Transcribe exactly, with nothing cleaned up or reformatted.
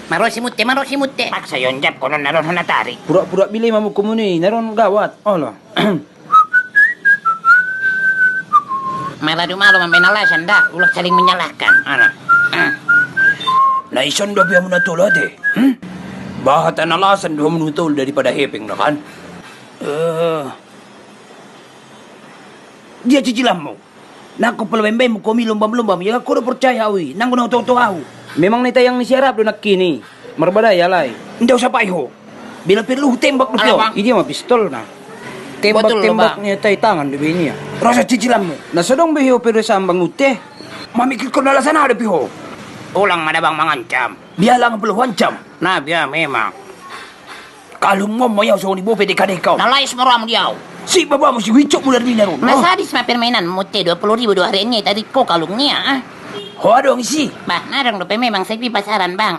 Marosi mutte, marosi mutte. Paksa i on jap konon na ron hona tari. Pura-pura bile ma muku muni, na ron gawat. Olo. Mala dumalo mambaen alasan da, ulak saling menyalahkan. Ana. Na ison do pe hamu na tolu ate. Hmm? Bahatan alasan do hamu na tolu daripada hepeng na kan. Eh. Dia cicilanmu. Nangkon pala baen-baen mukomi lombam-lombam, ia ho do porcaya au i, nanggo na utoto au. Memang na itayang ni si Arab do nangkin i. Marbadai alai. Nda usapai ho. Bila perlu hutembak dope ho. Idia ma pistolna. Tembak-tembak ni atai tangan dope i nia. Rasa cicilanmu. Na so dong be ho pere sambang ute. Mamikirkon alasan aha dope ho. Ulang ma da bang mangancam. Biar lang perlu ancam. Na biar memang. Kalung mo mo yau songon i bope deka-deka. Na lais ma rohamu di au. Si babamu si wicok mula di na ron. Na sadis ma permainanmu te, dua puluh ribu do harganya, tadi ko kalungnya ah. Ho adong isi. Bah, na adong dope memang, sai pipas aran bang.